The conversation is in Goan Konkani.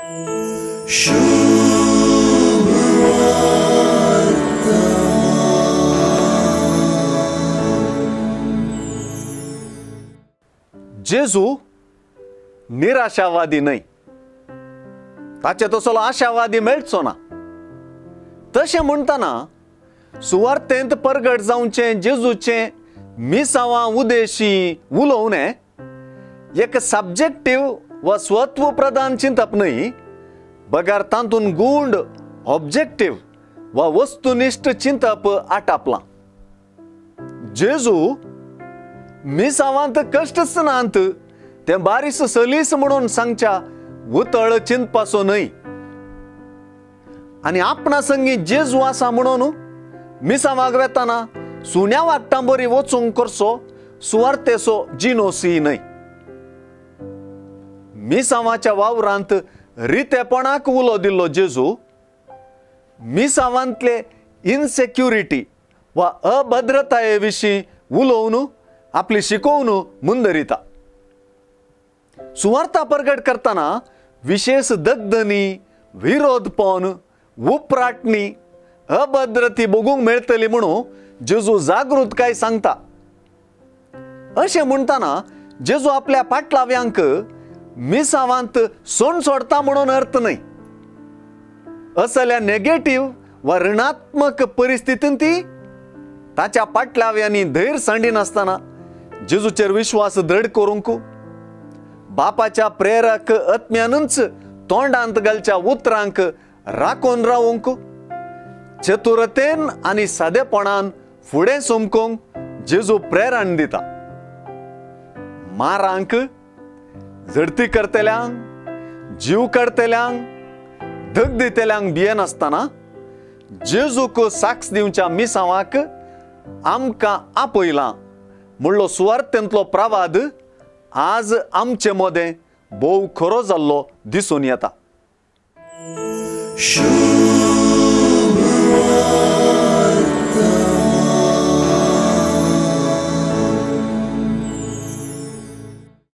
जेजू निराशावादी न्हय, ताचे तसलो आशावादी मेळचो ना। तशें म्हणटना सुवार्थेंत परगट जावचें जेजूचें मिसांवां उदेशी उलोवणें एक सबजेक्टीव वा स्वत्व प्रधान चिंतप न्हय, बगर तातूंत गूंड ऑब्जेक्टीव वा वस्तुनिश्ठ चिंतप आटापलां। जेजू मिसांवांत कश्टच नात तें बारीस सलीस म्हणून सांगच्या उतळ चिंतपाचो न्हय। आनी आपणा संगी जेजू आसा म्हणून मिसांवाक वेताना सुण्या वागटां बरी वचूंक करचो सुवार्थेचो जिनोसी न्हय। मिसांवाच्या वावरांत रितेपणाक उलो दिल्लो जेजू मिसांवांतले इनसेक्युरिटी वा अभद्रताये विशीं उलोवन आपली शिकोवन मुंदरिता। सुवार्ता परगट करतना विशेष दगदनी, विरोधपण, उपराटणी, अभद्रती बगूंक मेळटली म्हणून जेजू जागृतकाय सांगता। अशें म्हणटना जेजू आपल्या पाटलाव्यांक मिसांवांत सोण सोडता म्हणून अर्थ न्हय। असल्या नेगेटीव वा ऋणात्मक परिस्थितीन ती ताच्या पाटलाव्यांनी धैर्य सांडिनासतना जेजूचेर विश्वास दृढ करूंक बापाच्या प्रेरक आत्म्यानूच तोंडांत घालच्या उतरांक राखून रावूंक चतुरतेन आनी सादेपणान फुडें समकूंक जेजू प्रेरण दिता। मारांक, झडती करतल्यांक, जीव काडटल्यांक, धग दितल्यांक भियेनासतना जेजूक साक्ष दिवच्या मिसांवाक आमकां आपयलां म्हणलो सुवार्थेंतलो प्रवाद आज आमचे मदें भोव खरो जाल्लो दिसून येता।